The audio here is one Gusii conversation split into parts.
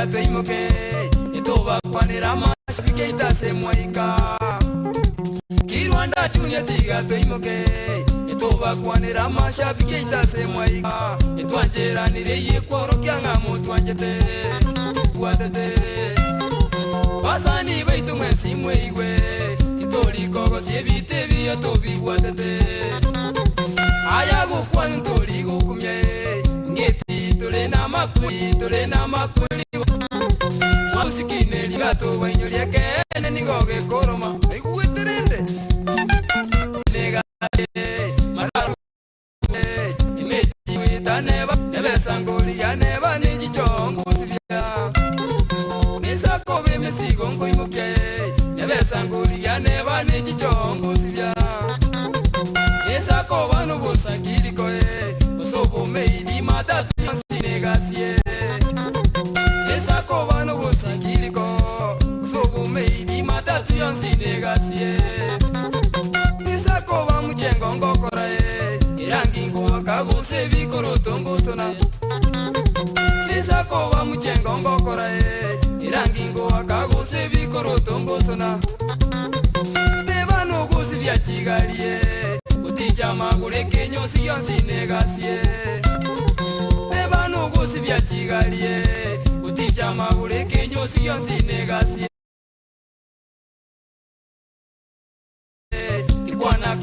tiga toimoke, Etobakwanera amashabiki aito ase mwaika. Kirwanda Junior tiga toimoke, Etobakwanera amashabiki aito ase mwaika. Etwancheranire eyio ekworokia ng'a motwanchete, bwatete. Basani baito mwensi mweigwe, Titori kogosia ebito ebiya tobibwatete. Aya gokwanwa ntori gokumia, Ng'eti tore namakweri, tore namakweri. Mwasikine rigatobainyoria ekeene nigo gekoroma. Naigwete rende negate mararu emechi goeta neba nebesangoria neba nechichongusibia nesakoba emesigo nkoimokia nebesangoria neba nechichongusibia nesakoba nobosakiriko gose obomeidi matatu yonsi negasie nesakoba nobosakiriko gose obomeidi matatu yonsi negasie nesakoba muchengo ngokora erangi ngoaka gose ebikoroto ngosona nesakoba muchengo ngokora erangi ngoaka gose ebikoroto ngosona neba nogosibia chigarie goticha amagoro ekenyosi gionsi negasie neba nogosibia chigarie goticha amagoro ekenyosi gionsi negasie tikwana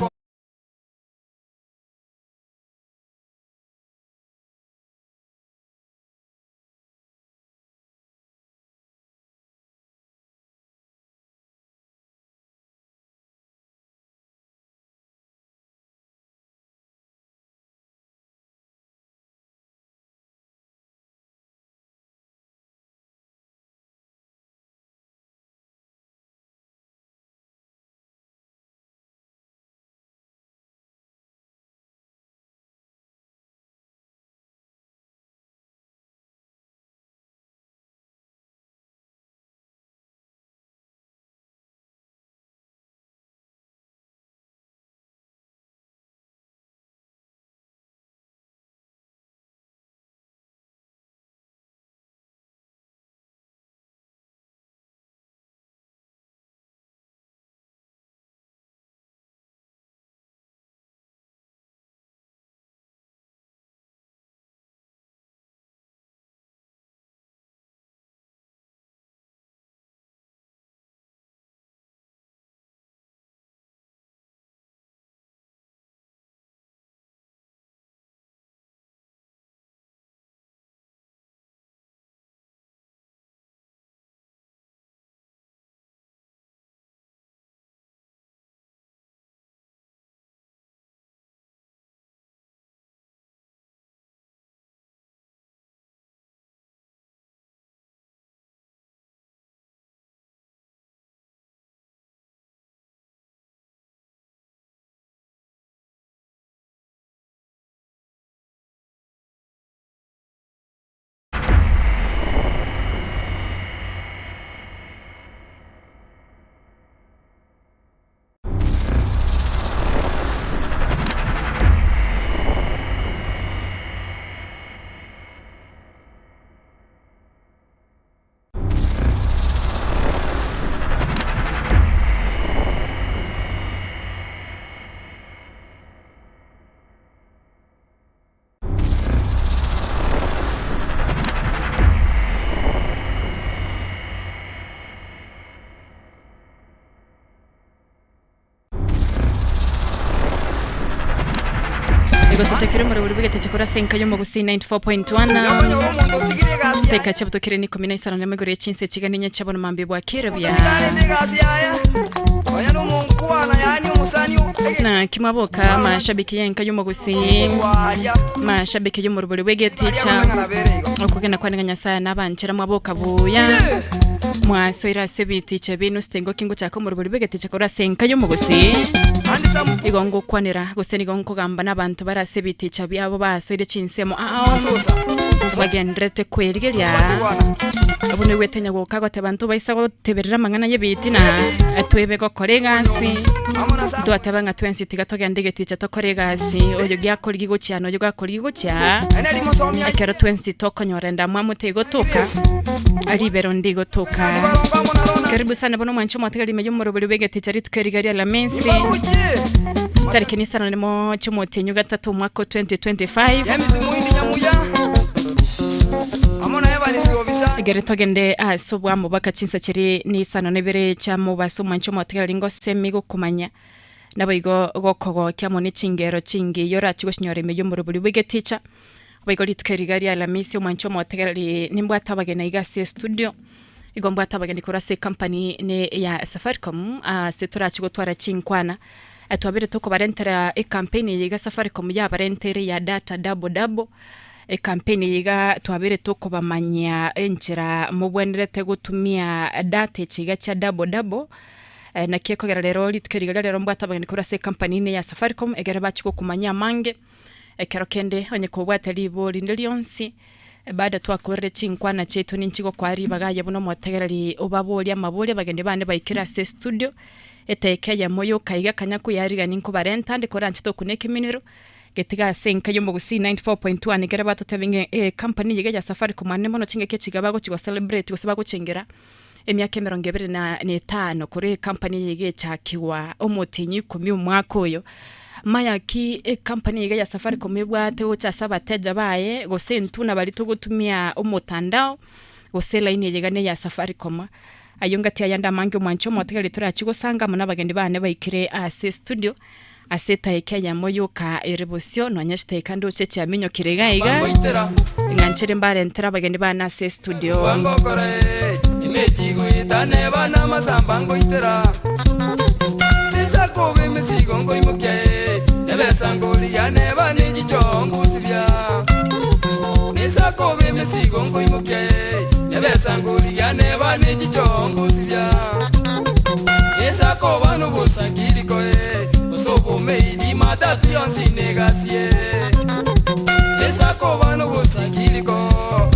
Nigo tochakire omorobori bw'egeteche korwa ase enka y'omogusii 94.1 Chidakika chiabutokire ni ikomi na isano na igoro ye chinsa echigana inye chia bono mambia bwa kera buya. Na kimwaboka mashabiki y'enka y'omogusii mashabiki y'omorobori bw'egeticha okogenda kwane ng'a Nyasaye nabanchera mwaboka buya mwasoire ase ebiticha binu sitengo ki ngochaka omorobori bw'egeticha korwa ase enka y'omogusii igo ngokwanera gose nigo nkogamba nabanto bare ase ebiticha biabo basoire chinsemo ao bagendererete kwerigeria abwo noigwete nyagoka agoteba ntobaisa goteberera amang'ana y'ebitina twebe gokora egasi. Ntwateba ng'a twensi tiga togende egeticha tokore egasi, oyo giakorigia gochia na oyo gakorigia gochia, ekero twensi tokonyora endamwamu tegotoka, ribero ndigotoka. Karibu sana bono omwanche omotigari ime y'omorobori bw'egeticha rituko eriga ria Alamisi, chitariki nisano nemo chi'omotienyi gatato omwaka o 2025. Egere togende ase obwamo baka chinsa chiria nisano na ibere chia mobaso omwanche omotigareri ngosemi gokomanya, naboigo gokogokia amo ne chingero chingiya orache gosinyora ime y'omorobori bw'egeticha. Boigo rituko eri iga ria Alamisi omwanche omotegereri nimbwate abageni aiga ase estudio, igo mbwate abageni korwa ase ecompany ne ya Safaricom ase torache gotwara chinkwana, twabeire tokobarentera ecampaign eye iga Safaricom yabarenteire ya data double double, Ecampaign eye iga twabeire tokobamanyia enchera mobwenerete gotumia data echi iga chia double double, naki ekogera rero rituko eri iga ria rero mbwate abageni korwa ase ecompany eye ya Safaricom egere bachie gokomanyia amange, ekero kende onye kobwate ribori rinde rionsi, bado twakorire chinkwana chiaito ninchi gokoa ribaga aye buna omotegereri obaborie amaborio abageni bane baikire ase estudio, etaika eyemo yoka iga kanya koyarigania nkobarenta ande koranche tokuna ekeminero. Getiga ase enka y'omogusii 94.1 ekero batotebia ng'a ecompany eye iga ya Safaricom ande mono chingaki echi iga bagochi go celebrate gose bagochengera emiaka emerongo ebere na etano korwa ecompany eye iga echakigwa omotienyi ikomi omwaka oyo. Maya ki ecompany eye iga ya Safaricom ebwate gocha ase abateja baye gose intwe buna baria togotumia omotandao gose elaini eye iga neya Safaricom. Ayio ngati ayande amange omwanche omotegereri torachi gosanga amo nabagendi bane baikire ase estudio. Ase etaika eyemo yoka ere bosio, nonya chitaika ndoche chiaminyokire iga iga, ng'a nchere mbarentere abageni bane ase estudio. Gose obomeiri matatu yonsi negasie, Yeso akoba nobosakiriko,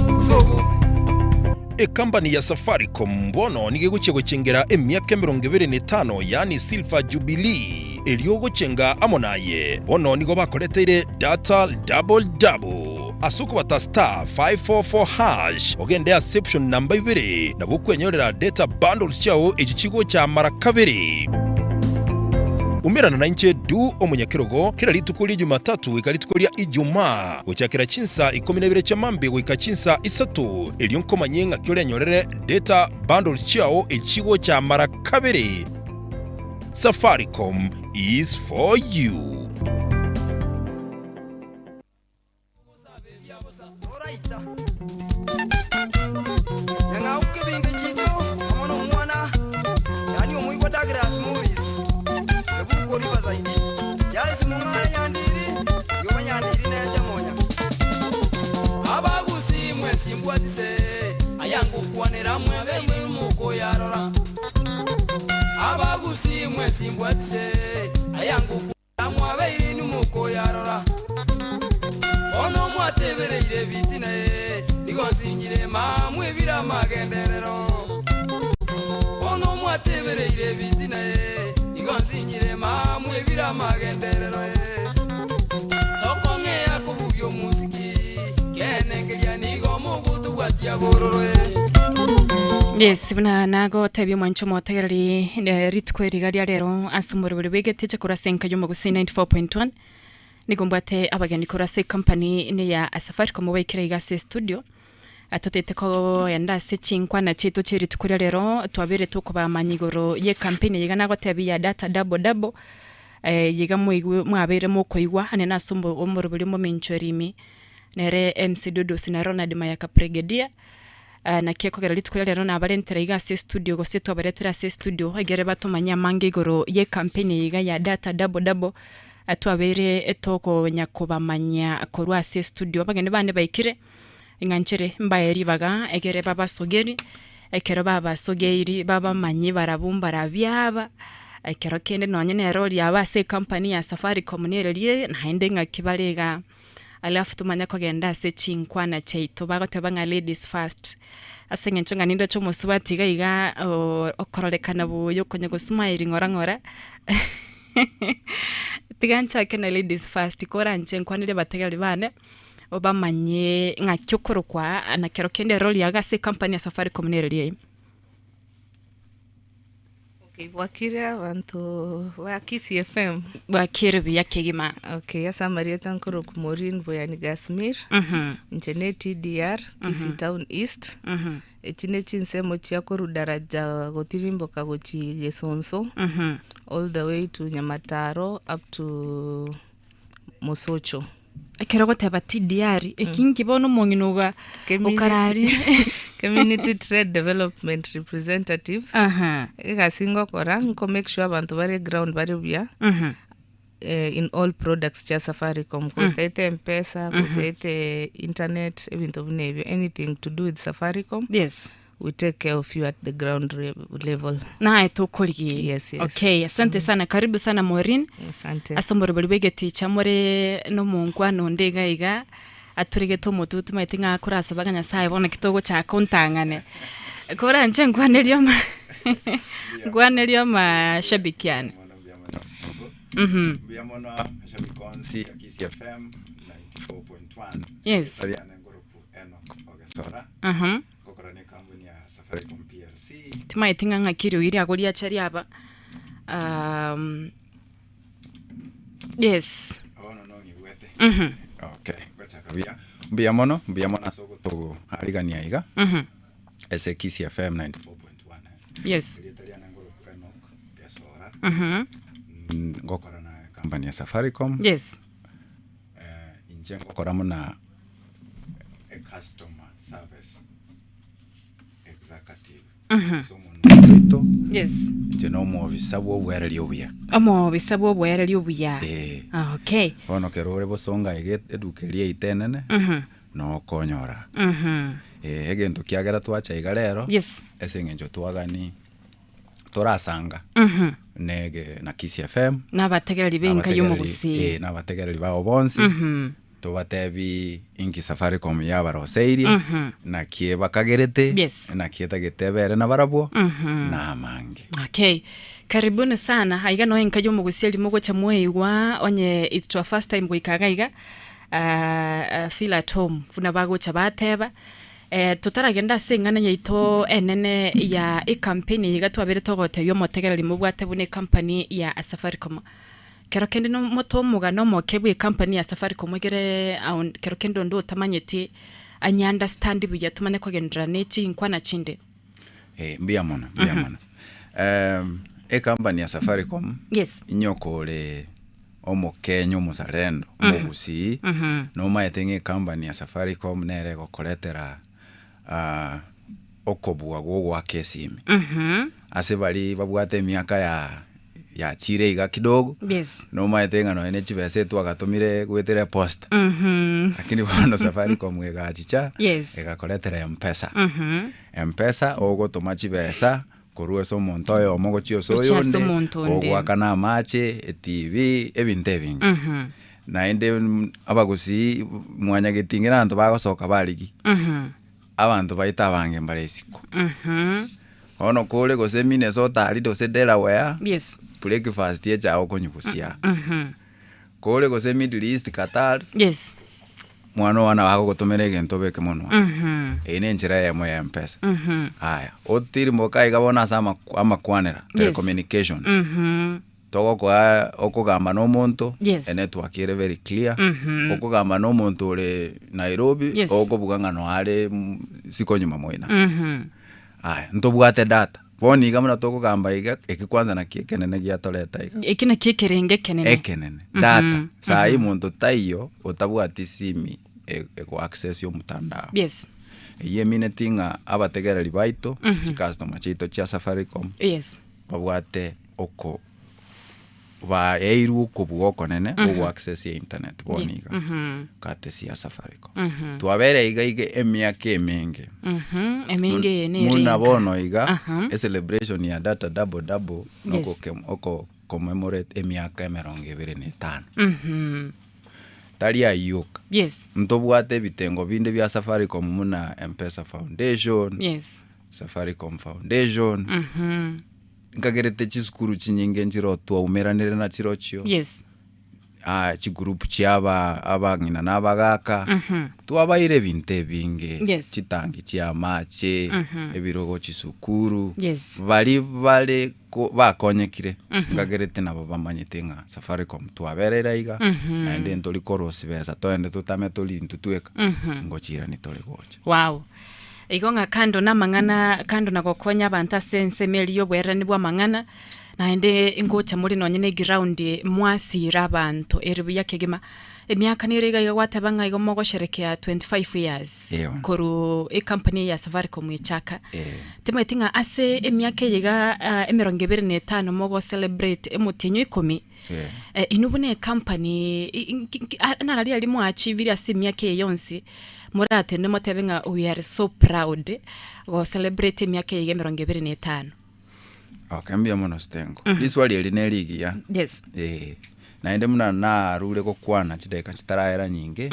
gose obomeiri. Ekampani ya Safaricom bono nigo egochia gochengera emiaka 25 yaani Silver Jubilee erio ogochenga amo naye. Bono nigo bakoreteire data double double. Ase okobata *544# ogende ase option namba ibere nabo okwenyorera data bundles chiao echi chigocha mara kabere. Umerana nainche Du omonyakerogo kera rituko ria Jumatatu goika rituko ria Ijumaa, gochakera chinsa ikomi na ibere chia mambia goika chinsa isato, erio nkomanyie ng'aki orenyorere data bundles chiao echi chigocha mara kabere. Safaricom is for you. Nyang'au kebinto chiito amo nomwana, yaani omoigwa Douglas Morris, Ebuko Riverside, Charles Mong'are Nyandiri, Rioba Nyandiri nenche monya. Abagusii mwensi mbwatise, aya ngokwanera mwebe imwe mokoyarora. Abagusii mwensi mbwatise, aya ngokwanera. Mwabeire inwe mokoyarora, bono mwatebereire ebitina, ee, nigo nsinyire mamwebire amagenderero. Bono mwatebereire ebitina, ee, nigo nsinyire mamwebire amagenderero, ee. Tokong'ea kobugia omosiki, keene nkeria nigo mogotobwatia bororo, ee. Yes, buna nagotebia omwancho omotegereri eh, rituko eri iga ria rero ase omorobori bw'egeteche korwa ase enka y'omogusii 94.1 nigo mbwate abageni korwa ase ecompany ene ya Safaricom baikire iga ase estudio totete koenda ase chinkwana chiaito chia rituko ria rero twabeire tokobamanya igoro ye ecampaign eye iga nagotebia ya data double double eye iga mwaigwe mwabeire mokoigwa ane nase omorobori omominchori ime nere MC Dudus na Ronald Mayaka Brigadier. Naki ekogera rituko ria rero nabarentera iga ase estudio gose twabaretera ase estudio egere batomanye amange igoro y'ecampaign eye iga ya data double double twabeire tokonya kobamanyia korwa ase estudio. Abageni bane baikire ng'a nchere mbae ribaga egere babasogeri ekero babasogeiri babamanyie barabwo mbarabwo aba ekero kende nonye nere oria aba ase ecompany ya Safaricom nere riaye naende ng'aki bare igaa. Alafu tomanye kogenda ase chinkwana chiaito bagoteba ng'a ladies first, ase eng'encho ng'a nindoche omosubati iga iga okororekana buya okonya gosmile ng'ora ng'ora. Tiga nchake na ladies first, koranche nkwanere abategereri bane, obamanye ng'aki okorokwa na kero kende erori yago ase ecompany ya Safaricom nereri eye. Okay, bwakire abanto ba Kisii FM? Bwakire buya kegima. Okay, ase amarieta nkorokwa Maureen Boyani Gasmir, inche ne TDR, Kisii Town East, echi ne chinsemo chia korwa Daraja gotirimboka gochia Gesonso, all the way to Nyamataro up to Mosocho. Ekero ogoteba TDR, eki nki bono omong'ina oga okarari Community Trade Development Representative, Aha, egasi ngokora nko make sure abanto bare ground bare buya mhm, in all products chia Safaricom, gotaete mpesa, gotaete internet, ebinto buna ebio, anything to do with Safaricom, yes. we take care of you at the ground level. Naye tokorigia. Yes, yes. Okay, asante sana, karibu sana Maureen. Asante. Ase omorobori bw'egeticha more nomonkwana onde iga iga, atoregete omotwe tomaete ng'a akorasaba ng'a Nyasaye bono ki togochaka ontang'ane. Koranche nkwanerie ama nkwanerie amashabiki ane. Mhm. Mbuya mono mashabiki onsi ya Kisii FM 94.1. Yes. Rieta riane nkoroku Enock Ogesora. Aha. Ngokora ne ekampuni ya Safaricom PLC. Timaeti ng'a ng'aki rirogi riago riacha riaba yes. Bono nong'igwete. Mhm. Okay, ngochaka buya. Mbuya mono, mbuya mono ase ogotoarigania iga Mhm. ase Kisii FM 94.1. Yes. Erieta riane ngorokwa Enock Gesora. Mhm. Ngokora na ekampani ya Safaricom. Yes. Inche ngokora buna e customer service executive ase omonwa oito, Yes. inche na omwofisa bwa obwereri obuya. Omobisa bwa obwereri obuya. Eh. Ah, okay. Bono kero ore bosonga iga eduka eria yaito enene, nokonyora. Egento kiagera twacha iga rero, Yes. ase eng'encho twagani torasanga nege na Kisii FM Nabategereri b'enka y'omogusii. eh, nabategereri bao bonsi tobatebi inki Safaricom yabaroseirie naki ebakagerete Yes. naki etagete ebere nabarabwo na amange. Okay. Karibuni sana aiga noe enka y'omogusii erimo gocha mwaigwa onye it's your first time goika iga iga feel at home buna bagocha bateba Totaragenda ase eng'ana yaito enene ya ecampaign eye iga twabere togotebia omotegereri mobwate buna ecompany ya Safaricom. Kero kende nomote omogano omoke bwa ecompany ya Safaricom egere kero kende onde otamanyeti anye understand buya tomanye kogenderera ne chinkwana chinde. Mbuya mono, mbuya mono. Ecompany ya Safaricom Yes. inyokore Omokenya omozalendo, omogusii, nomaete ng'a ecompany ya Safaricom nere egokoretera okobua gwa ogoaka esimi. Ase baria babwate emiaka ya yachire iga kidogo, Yes. nomaete ng'a nonye ne chibesa etwagatomire goetera eposta, lakini bono Safaricom egachicha, Yes. egakoretera Mpesa. Mpesa ogotoma chibesa Korwa ase omonto oyomo gochia ase Gochia ase oyonde, omonto onde. kogoakana amache, etibi, ebinto ebinge. Naende abagusii mwanyagetinge na abanto bagosoka barigia, abanto baito abange mbare isiko. Bono kore gose Minnesota aria gose Delaware, Yes. breakfast echae okonywa gose aa. Kore gose Middle East Qatar, Yes. Mwana oo nabo agogotomera egento obeke monwa. Eyio ne enchera eyemo ya mpesa. Aya, otirimboka iga bono ase amakwa amakwanera, telecommunications. Togokoa okogamba na omonto, Yes. enetwork ere very clear, okogamba na omonto ore Nairobi, Yes. okobuga ng'a noare isiko nyuma moino. Aya, ntobwate data. Bono iga buna tokogamba iga, eki kwanza naki ekenene giatoreta iga. Eki nakio ekerenge ekenene. Ekenene, data. Saii monto taiyo otabwati simi ego access omotandao. Yes. Eyio emineti ng'a abategereri baito, chicustomer chiaito chia Safaricom, Yes. babwate oko baeirwe okobua okonene gwo access ya internet bono iga courtesy ya Safaricom. Twabere iga iga emiaka emenge Emenge eye nere muna enka. bono iga Aha. ecelebration ya data double double Yes. oko commemorate emiaka emerongo ebere na etano. Tari ayio oka Yes. ntobwate ebitengo binde bia Safaricom buna Mpesa Foundation, Yes. Safaricom Foundation. Nkagerete chisukuru chinyinge nchire twaumeranire na chirochio. Yes. Ah, chigroup chia aba abang'ina na abagaka twabaire ebinto ebinge Yes. chitangi chia amache ebirogo chisukuru Yes. bari bare ko- bakonyekire nkagerete nabo bamanyete ng'a Safaricom twabereire iga naende ntori korosia besa toende totame tori intwe tweka ngochirani tore gocha. Wow. Igo ng'a kando na amang'ana, kando na gokonya abanto ase ensemo eria y'oboererani bw'amang'ana, naende ngocha more nonye na eground mwasira abanto ere buya kegima. Emiaka nere iga iga gwateba ng'a igo mogosherekea 25 years Eeh. korwa ecompany eye ya Safaricom echaka. Eeh. Timanyeti ng'a ase emiaka eye iga emerongo ebere na etano mogo celebrate emotienyi o ikomi, Eeh. inwe buna ecompany i- nki nki nararia aria mwaachievirie ase emiaka eye yonsi, moratende motebe ng'a we are so proud go celebrate emiaka eye iga emerongo ebere na etano. Okay, mbuya mono Stengo. Riswali eri ne rigiya. Yes. Eh, naende buna narure gokwana chidakika chitarahera nyinge,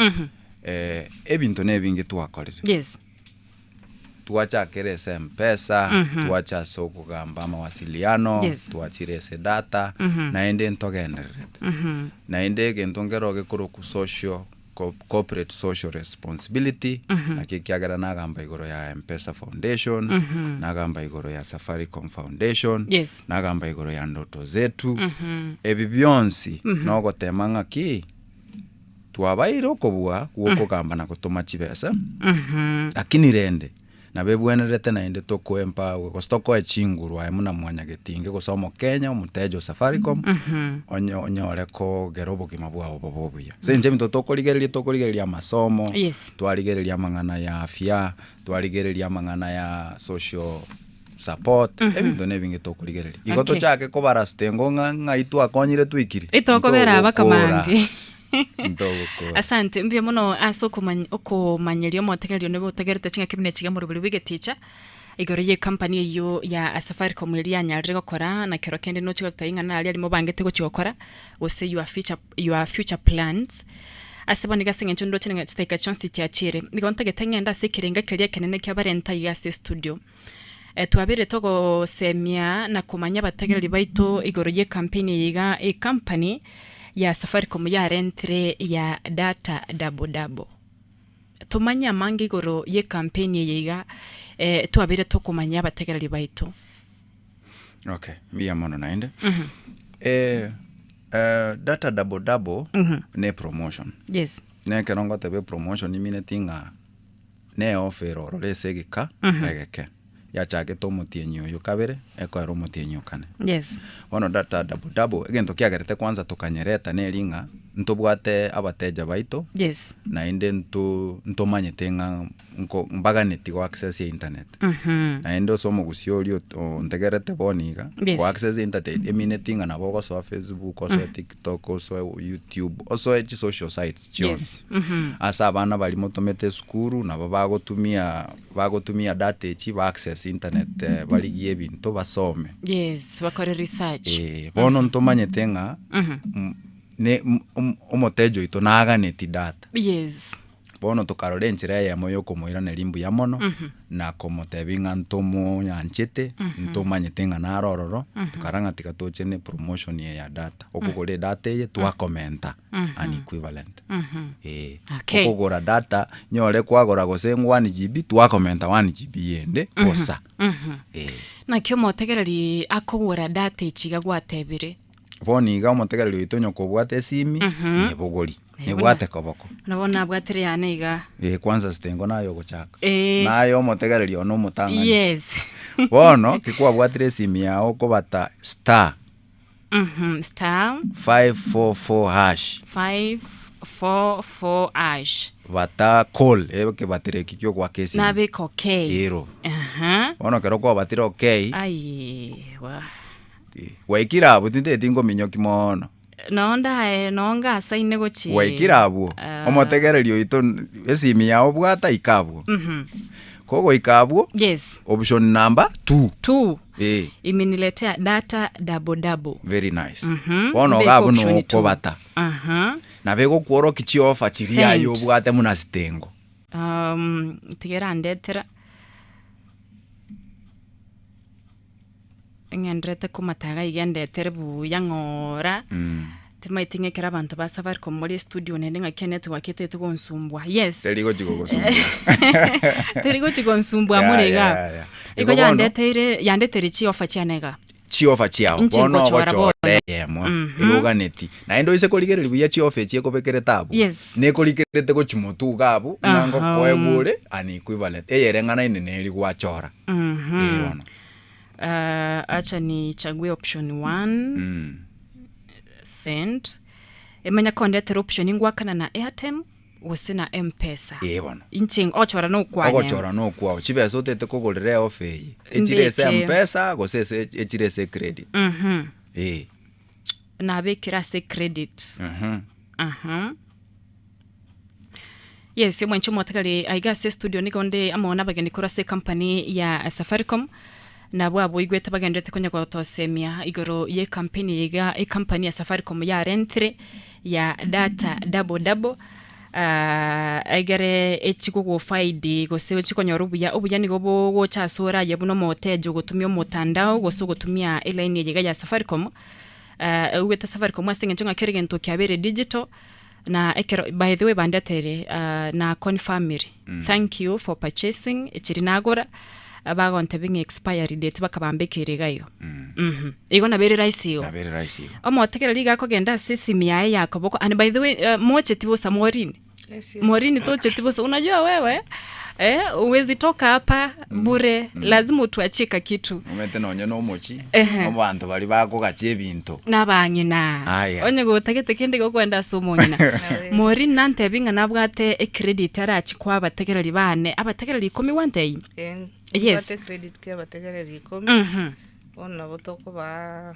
eh, ebinto na ebinge twakorire. Yes. Twachakire ase Mpesa, twacha ase okogamba amawasiliano, Yes. twachire ase data, naende ntogendererete. Naende egento nkero gekorokwa social corporate social responsibility, naki ekiagera nagamba igoro ya Mpesa Foundation, nagamba igoro ya Safaricom Foundation, Yes. nagamba igoro ya Ndoto Zetu, ebi bionsi nogotema ng'aki twabaire okobua gw'okogamba na gotoma chibesa, lakini rende nabo ebwenerete naende tokoe empower gose tokoe chinguru aye buna mwanyagetinge gose omokenya omoteja o Safaricom, onye onyore kogera obogima bwao bobe obuya. Ase eng'encho ebinto tokorigereria tokorigereria amasomo, Yes. twarigereria amang'ana ya afya, twarigereria amang'ana ya social support, ebinto na ebinge tokorigereria. Igo Okay. tochake kobara sitengo ng'a ng'ai twakonyire twaikire, Etokobera aba ntogokora. kamambi. Ntogokora. Asante, mbuya mono ase okomany okomanyeria omotegereri one botegerete ching'aki buna echiga morobori bw'egeticha, igoro y'ecompany eyio ya Safaricom eria yanyarire gokora, na kero kende nochia goteba ing'a nari aria mobangete gochia gokora, gose your future your future plans. Ase bono iga ase eng'encho ndoche ng'a chidakika chionsi chiachire, nigo ntagete ng'ende ase ekerenga keria ekenene kiabarenta iga ase estudio. Twabeire togosemia na komanya abategereri baito igoro y'ecampaign eye iga ecompany ya Safaricom yarentire ya data double double. Tomanye amange igoro y'ecampaign eye iga twabeire tokomanya abategereri baito. Okay, mbuya mono naende. Data double double ne promotion. Yes. Na ekero ngoteba epromotion imineti ng'a ne off ere ororo ase egeka egeke. Yachagete omotienyi oyo kabere, ekoera omotienyi o kane. Yes. Bono data double double, egento kiagerete kwanza tokanyereta neri ng'a, ntobwate abateja baito, Yes. naende nto ntomanyete ng'a nko mbaganeti go access internet. Naende ase omogusii oria ot- ontegerete bono iga, Yes. go access internet emineti ng'a nabo ogosoa Facebook, osoe TikTok, osoe YouTube, osoe chisocial sites chionsi. Yes. Ase abana baria motomete esukuru nabo bagotumia bagotumia data echi ba access internet barigie ebinto basome. Yes, bakore research. Eh, bono ntomanyete ng'a m- ne m- om- omoteja oito naganeti data. Yes. Bono tokarora enchera eyemo ya okomoiraneria mbuya mono, na komotebia ng'a ntomonyanchete, ntomanyete ng'a naro ororo, tokarora ng'a tiga toche ne promotion eye ya data. Okogora edata eye twakomenta an equivalent. Eh, Okay. okogora data nyore kwagora gose 1 GB twakomenta 1 GB yende bosa. Eh. Naki omotegereri akogora data echi iga gwatebire? Bono iga omotegereri oito onye kobwate esimi, nyebogori, nyebwate koboko. Buna bono nabwatire yane iga. Eh, kwanza sitengo naye ogochaka. Eh. Naye omotegereri one omotang'ani. Yes. Bono, ki kwabwatire esimi yao okobata star Star 544 hash. 544 hash. Bata call, ekebatero eki kia ogoaka esimi. Nabeka okay. Ero. Aha. Bono ekero kwabatire okay. Aye, wa. Gwaikire abwo tinteti nkominyoki mono. Noo ndae noo ngasaine gochia Gwaikire abwo, Ah. omotegereri oito esimi yao bwata ika abwo. Kogoika abwo, Yes. option number two. Two. Eh. Imeniletea data double double. Very nice. Bono Mbeke iga abwo option two. nokobata. Aha. Nabo egokworokia chiofa chiria aye Send. obwate buna sitengo. Tiga erandetera. Eng'enderete komataga iga endetere buya ng'ora, timaeti ng'a ekero abanto ba Safaricom more estudio naende ng'aki enetwork etagete gonsumbua, yes. Teri gochi gogosumbua. Teri gochi gonsumbua Yeah, more yeah, igaa. yeah, yeah. Igo Igo bono- yandeteire yandeteire chiofa chiane igaa. Chiofa chiao Inche bono ngochora ogochora bono. eyemo eroganeti naende oise korigereria buya chiofa echi ekobekerete abwo Yes. nekorikerete gochi motwe iga abwo ng'a Aha. ngokoegwa ore an equivalent eyereng'anaine neri gwachora Eh, bono Acha nichague option one send emanya kondetera option ngwakana na airtime gose na mpesa Ee bono. Inche ogochora nokwanya Ogochora nokwao. Chibesa otete kogorera eofa eye, echire ase Mbeke. Mpesa gose ase echire ase ecredit. Ee. Nabekire ase credit. Aha. Yes, omwancho omotigari aiga ase estudio nigo nde amo nabageni korwa ase ecompany ya Safaricom, nabwo abwo oigwete bagenderete konya gotosemia igoro ye ecampaign eye iga ecompany ya Safaricom yarentire ya data double double, egere echi gogofaidi gose ochi konyora obuya, obuya nigo bogocha ase ore aye buna omoteja ogotumia omotandao gose ogotumia elaini eye iga ya Safaricom, oigwete Safaricom ase eng'encho ng'a kera egento kiabeire digital. Na ekero by the way bandeteire na confirmire thank you for purchasing chiri nagora bagontebia ng'a expiry date bakabambekera iga igo mhm igo nabo ere rahisi igo. Nabo ere rahisi igo. Omotegereri iga akogenda ase esimi yaye ya koboko and by the way mocheti bosa Maureen Yes, yes. Maureen tocheti bosa unajua wewe eh huwezi toka hapa bure lazima utuachie kakitu. Omanyete nonye na omochie, Ehe. abanto baria bakogacha ebinto. Nabang'ina. Aya. Onye gotagete kende igo kwenda ase omong'ina. Maureen nantebie ng'a nabwate ecredit arachi koa abategereri bane, abategereri ikomi gwantebia? Eh, Yes. nabwate ecredit kia abategereri ikomi, bono nabo tokobaa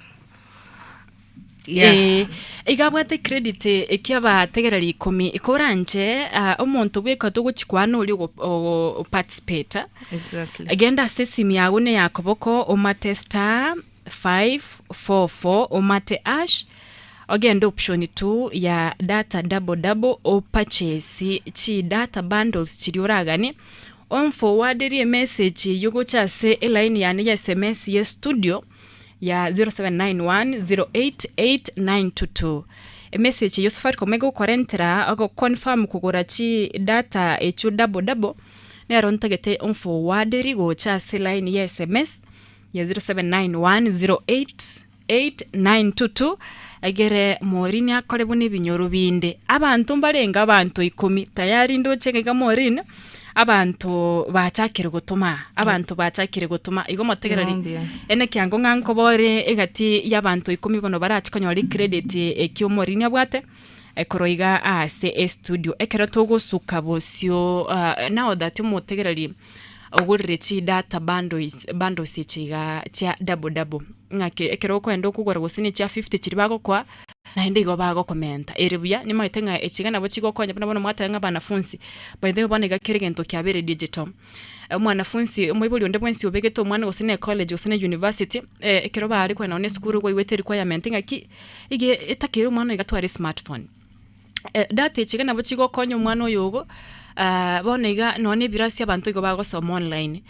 Yeah. Eh, iga abwate credit ekia abategereri ikomi koranche ah, omonto bweka togochi kwana oria ogo- ogo participate Exactly. genda ase esimu yago ne ya koboko omate star 544 omate ash ogende option 2 ya data double double opurchase chi data bundles chiria oraganie omforwarderie emessage eywo gocha ase eline yane ya sms ye studio ya 0791088922. Emessage eyio Safaricom egokorentera ogo confirm kogora chi data echio double double nero ntagete omforwarderie gocha ase line ya sms ya 0791088922 egere Maureen akore buna ebinyoro binde. Abanto mbarenge abanto ikomi tayari ndoche iga Maureen Abanto bachakire gotoma, abanto bachakire gotoma. Igo motegereri, Mbuya. ene kiango ng'a nkobore egati y'abanto ikomi bono barache konyora ecredit ekio omorini abwate, korwa iga ase estudio. Ekero togosuka bosio now that omotegereri ogorire chidata bundles bundles echi igaa chia double double, ng'aki ekero okoenda okogora gose na echia fifty chiria bagokoa, Naende igo bagokomenta, Ere buya, nimaete ng'a echi iga nabo chigokonya buna bono mwateba ng'a abanafunsi, by the way bono iga kera egento kiabeire digital. Omwanafunsi, omoibori onde bwensi obegete omwana gose na ecollege gose na university, ekero bare kogenda nonye na esukuru kwaigwete erequirement ng'aki, iga etakeire omwana oyo iga atware esmartphone. Data echi iga nabo chigokonya omwana oyo ogo, bono iga nonye na ebirasi abanto igo bagosoma online,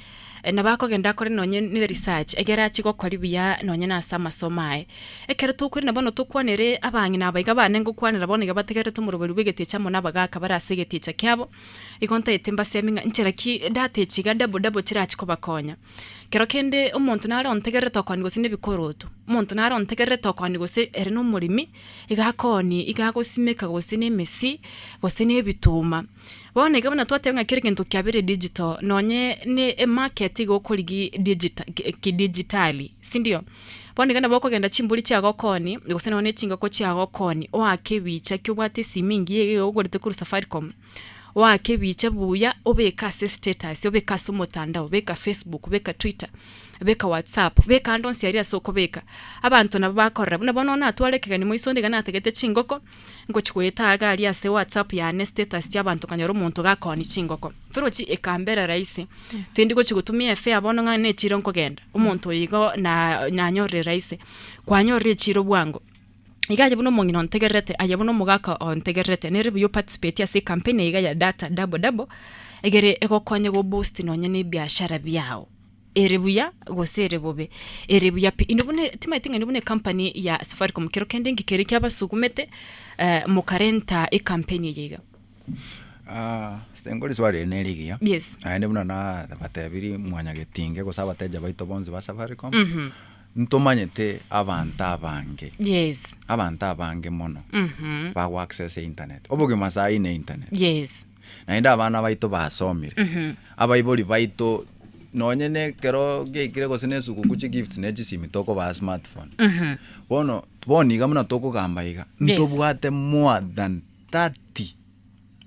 nabo akogenda akore nonye na eresearch egere achie gokori buya nonye na ase amasomo aye. Ekero tokorina bono tokwanere abang'ina aba iga bane ngokwanera bono iga bategererete omoroberi bwa egeticha amo na abagaka bare ase egeticha kiabo, igo ntagete mbasemi ng'a nchera ki data echi iga double double chirachi kobakonya. Kero kende omonto nare ontegererete okoni gose na ebikoroto, omonto nare ontegererete okoni gose ere na omoremi, iga akooni, iga agosimeka gose na emesi, gose na ebituma. Bono iga buna twateba ng'a kera egento kiabeire digital, nonye na emarket iga okorigia digita kidijitali, sindio? Bono iga nabo okogenda chimbori chiago okooni, gose nonye na chingoko chiago okooni, oake ebicha ki obwate esimi engiya iga ogorete korwa safaricom, oake ebicha buya obeke ase estatus, obeke ase omotandao, beka facebook, beka twitter, beka whatsapp, beka ande onsi aria ase okobeka, abanto nabo bakorora buna bono natware ekegeni moiso onde iga natagete chingoko, ngochi goeta iga aria ase whatsapp yane status chia abanto nkanyora omonto gakoonia chingoko, torochi ekambera rahisi, tindi gochi gotumia efare bono ng'a nechiro nkogenda, omonto oyo igo na nanyorire rahisi, kwanyorire echiro bwango. Iga aye buna omong'ina ontegererete, aye buna omogaka ontegererete, nere buya oparticipate ase ecampaign eye iga ya data double double, egere egokonye go boost nonye na ebiashara biago. Ere buya gose ere bobe? Ere buya pi. Inwe buna timanyeti ng'a inwe buna ecompany ya Safaricom kero kende inki kere kiabasugumete mokarenta ecampaign eye iga? Ase riswali eri nere rigiya, Yes. naende buna nabatebirie mwanyagetinge gose abateja baito bonsi ba Safaricom, ntomanyete abanto abange, Yes. abanto abange mono bago access internet. Obogima saii ne internet. Yes. Naende abana baito basomire, abaibori baito nonye na ekero giaikire gose na esuguku chigifts ne chisimi tokobaa smartphone. Bono, bono iga buna tokogamba iga, Yes. ntobwate more than 30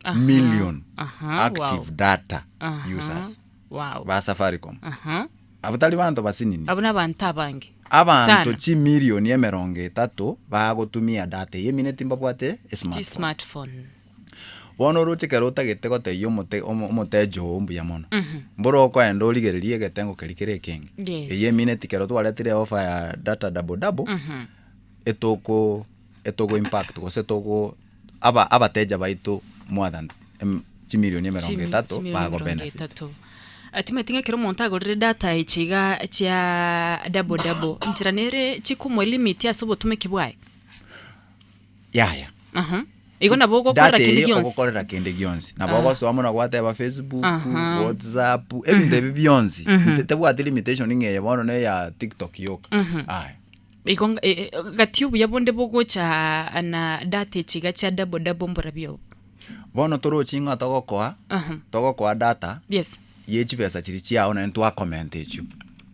Aha, million aha, active wow. data Aha, users wow. ba Safaricom. Aha. Abwo tari banto basinini. Abwo nabanto abange. Abanto Sana. chimilioni emerongo etato bagotumia data eye emineti mbabwate esmartphone. Chismartphone. Bono oroche ekero otagete gotebia omote omo omoteja oo mbuya mono, mboro okoenda origererie egetengo keria kere ekenge. Yes. Eyio emineti ekero twaretire eoffer ya data double double, etoko etogo impact gose togo aba abateja baito more than em chimilioni emerongo Chimi- etato chimilioni bago emerongo benefit. etato. Timanyeti ng'a ekero omonto agorire data echi iga chia double double, nchera nere chikomwa limit ase obotumeki bwaye? Yaya. Aha. Igo nabo ogokorera Data kende eye gionsi. ogokorera kende gionsi. Nabo Ah. ogosoa mono gwateba Facebook, Aha. WhatsApp, ebinto ebi bionsi. Nte- Tebwati limitation ng'a eye bono ne ya TikTok yoka. Aya. Igo nga- e- e- gati obuya bonde bogocha na data echi iga chia double double mborabio obo. Bono torochi ng'a togokoa, Aha. togokoa data Yes. ye chibesa chiria chiao naende twakomenta echio.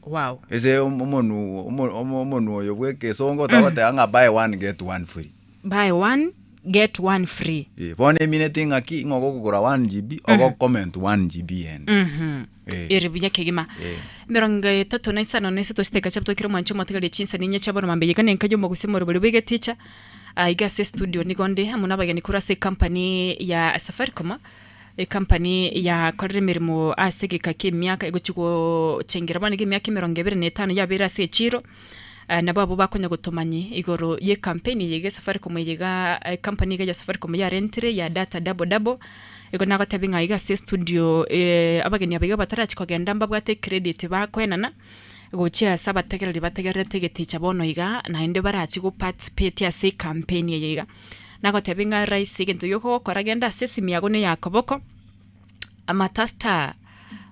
Wow. Ase omonu omo- omo- omonu oyo bwa ekesongo togoteba ng'a buy one get one free. Buy one get one free. Eh, bono emineti ng'aki ng'a ogokogora 1 GB ogokomenta 1 GB ende. Eh. Ere buya kegima. Eh. Emerongo etato na isano na isato chidakika chiabutokire omwancho omotigari chinsa ninye chia bono mambia iga nenka y'omogusia omorobori bw'egeticha Ah, iga ase estudio nigo nde amo nabageni korwa ase ecompany ya Safaricom ecompany yakorire emeremo ase egeka kia emiaka egochi gochengera bono iga emiaka emerongo ebere na etano yabeire ase echiro. Nabo abwo bakonya gotomanyia igoro y'ecampaign eye iga esafaricom eye iga ecompany iga ya safaricom yarentire ya data double double, igo nagotebia ng'a iga ase estudio abageni aba iga batarachi kogenda mbabwate ecredit bakoenana, gochia ase abategereri bategererete egeticha bono iga, naende barachi go participate ase ecampaign eye iga. Nagotebia ng'a rahisi egento giokogokora genda ase esimi yago na eya koboko, amata star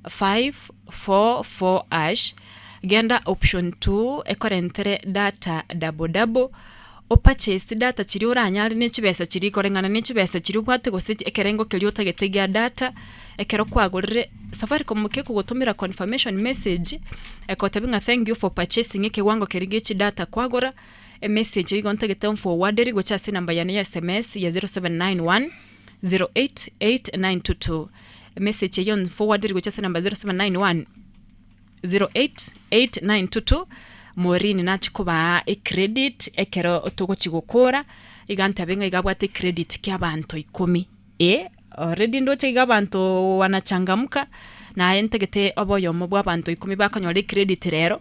544 hash, genda option 2 ekorentere data double double, opurchase data chiria oranyare ne chibesa chiria koreng'ana ne chibesa chiria obwate gose ekerengo keria otagete gia data, ekero kwagorire Safaricom kekogotomera confirmation message, egotebia ng'a thank you for purchasing ekewango keria gia chidata kwagora, emessage eywo igo ntagete onforwarderi gocha ase enamba yane ya sms ya 0791. 088922 Emessage eyio onforwarderi gochia ase enamba 0791 088922 Maureen nachi kobaa ecredit ekero togochi gokora iga ntabe ng'a iga abwate ecredit kia abanto ikomi eh already ndoche iga abanto wanachangamka naye ntagete obe oyomo bwa abanto ikomi bakonyora ecredit rero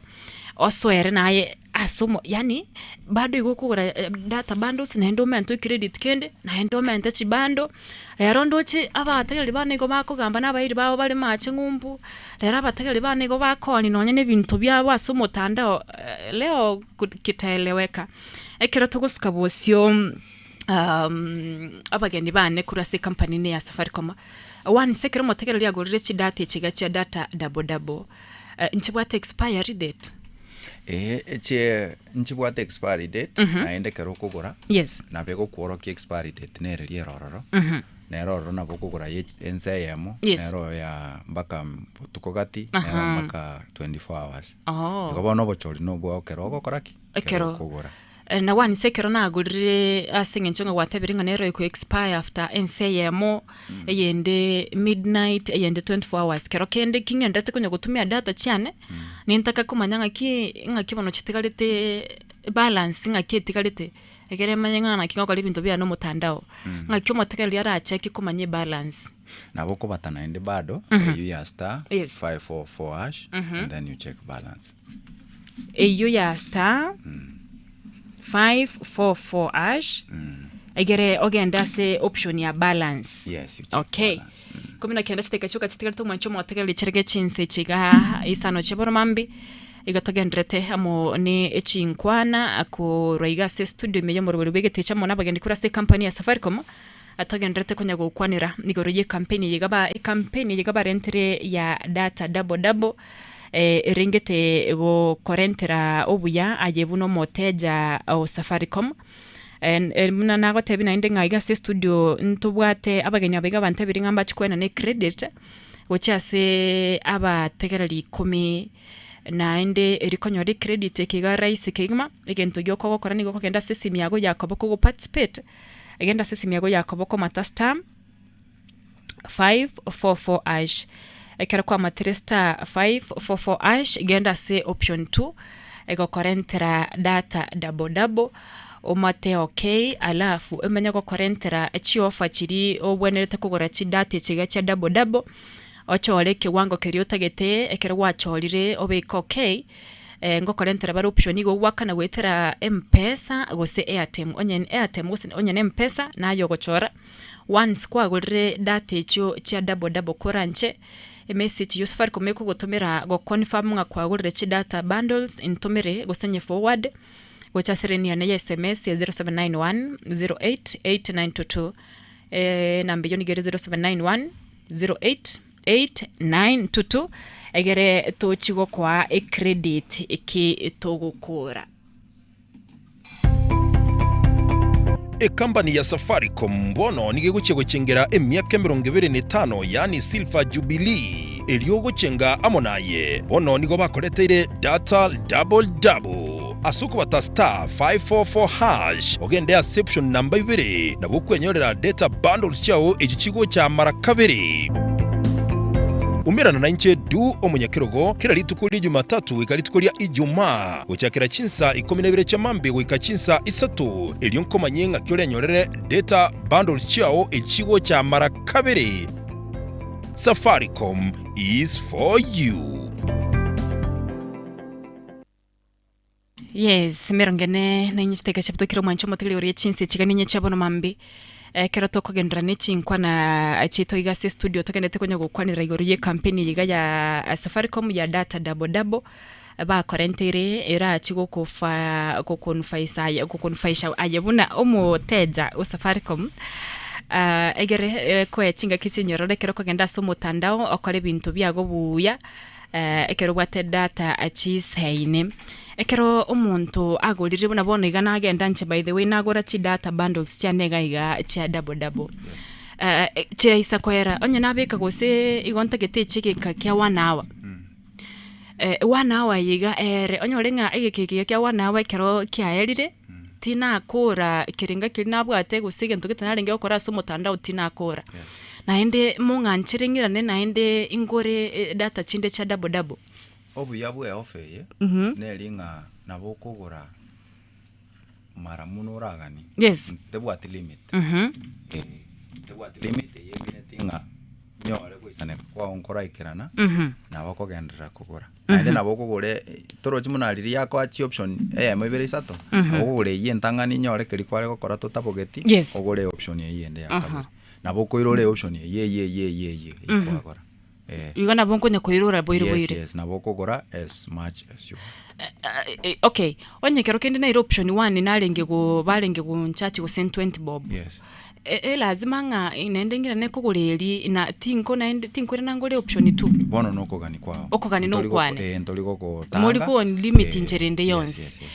osoere naye Ase omo yaani bado igo okogora data bundles naende omente ecredit kende, naende omente chibando, rero ndoche abategereri bane igo bakogamba na abairi babo bare mache ng'umbu, rero abategereri bane igo bakoonia nonye na ebinto biabo ase omotandao leo kitaeleweka. Ekero togosuka bosio abageni bane korwa ase ecompany ene ya Safaricom, once ekero omotegereri agorire chidata echi iga chia data double double, nchibwate expiry date? Eeh eche nchibwate expiry date, naende ekero okogora, Yes. nabo egokworokia expiry date nere riera ororo, nere ororo nabo okogora ye ense eyemo, Yes. nere oyo ya mpaka botuko gati, nero Aha. mpaka 24 hours. Oh. Igo bono obochori nobwao ekero ogokora ki? Ekero. okogora. Na once ekero nagorire ase eng'encho ng'a gwatebire ng'a nero eko expire after ense eyemo, eyende midnight, eyende 24 hours, kero kende ki ng'enderete konya gotumia data chiane, nintaka komanya ng'aki ng'aki bono chitigarete balance ng'aki etigarete, ekere manye ng'a naki ngokora ebinto biane omotandao, ng'aki omotegereri aracheke komanya ebalance. Nabo okobata naende bado, eywo ya star Yes. 544 hash, and then you check balance. Eyio ya star 544 hash, Egere ogende ase option ya balance. Yes, you check Okay. balance. 19 chidakika chioka chitigarete omwancho omotegereri chiarenge chinsa echi iga isano chia bono mambia, iga togenderete amo ne echinkwana korwa iga ase estudio ime y'omorobori bw'egetecha amo nabagendi korwa ase ecompany ya Safaricom, togenderete konya gokwanera igoro y'ecampaign eye iga ba ecampaign eye iga barentere ya data double double, erengete gokorentera obuya aye buna omoteja o Safaricom. Buna nagotebia naende ng'a iga ase estudio ntobwate abageni aba iga abantebirie ng'a mbache koenana ecredit gochia ase abategereri ikomi, naende eri konyora ecredit eke iga rahisi kegima, egento gioka ogokora nigo okogenda ase esimi yago ya koboko ogo participate, genda ase esimi yago ya koboko mata star 544 hash. Ekero kwamatire star 544 hash, genda ase option 2 egokorentera data double double, omate okay, alafu emanye gokorentera chiofa chiria obwenerete kogora chidata echi iga chia double double, ochore ekewango keria otagete, ekero gwachorire obeke okay, ngokorentera bare option igo ogwakana goetera mpesa gose airtime, onye airtime gose onye na mpesa naye ogochora. Once kwagorire data echio chia double double koranche emessage ya Safaricom ekogotomera go confirm ng'a kwagorire chidata bundles ntomere gose nye forward gocha ase line yane ya sms ya 0791 08 8922 enamba eyio nigo ere 0791 08 8922 egere tochi gokoa ecredit eki togokora. Ekambani ya Safaricom bono nigo egochia gochengera emiaka 25 yaani Silver Jubilee erio ogochenga amo naye. Bono nigo bakoreteire data double double. Ase okobata star 544 hash ogende ase option namba ibere nabo okwenyorera data bundles chiao echi chigocha mara kabere. Umerana nainche Du omonyakerogo kera rituko ria Jumatatu goika rituko ria Ijumaa. Gochakera chinsa ikomi na ibere chia mambia goika chinsa isato, erio nkomanye ng'aki orenyorere data bundles chiao echigocha mara kabere. Safaricom is for you. Yes, emerongo ene na inye chidakika chiabutokire omwancho omotegereri oria chinsa echi iga ninye chia bono mambia. Ekero tokogenderera ne chinkwana chiaito iga ase estudio togenderete konya gokwanera igoro ye ekampeni eye iga ya Safaricom ya data double double, bakorenteire erachi gokofa gokonufaisa aye gokonufaisha aye buna omoteja o Safaricom, egere ekoe chingaki chinyororo ekero okogenda ase omotandao okore ebinto biago buya. Ekero obwate data chisaine. Ekero omonto agorire buna bono iga nagenda inche by the way nagora chidata bundles chiane iga iga chia double double. Chiraisa koera onye nabeka gose igo ntagete echi egeka kia one hour, one hour eye iga ere onyore ng'a egeka eke iga kia one hour ekero kiaerire, tinakora kerenga keria nabwate gose egento gete narenge gokora ase omotandao tinakora. Naende mong'anchere ng'irane naende ingore edata chinde chia double double. Obuya bwa eofa eye, neri ng'a nabo okogora mara buna oraganie, Yes. tebwati limit. Eh, tebwati limit eye emineti ng'a nyore goisaneka kwao nkoraikerana, nabo okogenderera kogora. Naende nabo okogora torochi buna riria yakoa chioption eyemo ibere isato, nabo okogora eywo entang'ani nyore keria kware gokora totabogeti, Yes. ogore eoption eywo ende ya kabere. Nabo okoirora eoption eywo eywo eywo eywo eywo eywo kwagora. Eh. Igo nabo nkonya koirora boire Yes, boire. yes, nabo okogora as much as you want. Okay, onye ekero kende naire option one narenge go barenge gonchachi gose 20 bob. Yes. Elazima ng'a naende ng'irane kogora eria na tinko naende tinkoirana ngore option two. Bono nokogani kwao. Okogani Ntori goko- nokwane. eh, ntori gogotanga. Mori ko limit Eh, inchera ende yes, yonsi. yes, yes.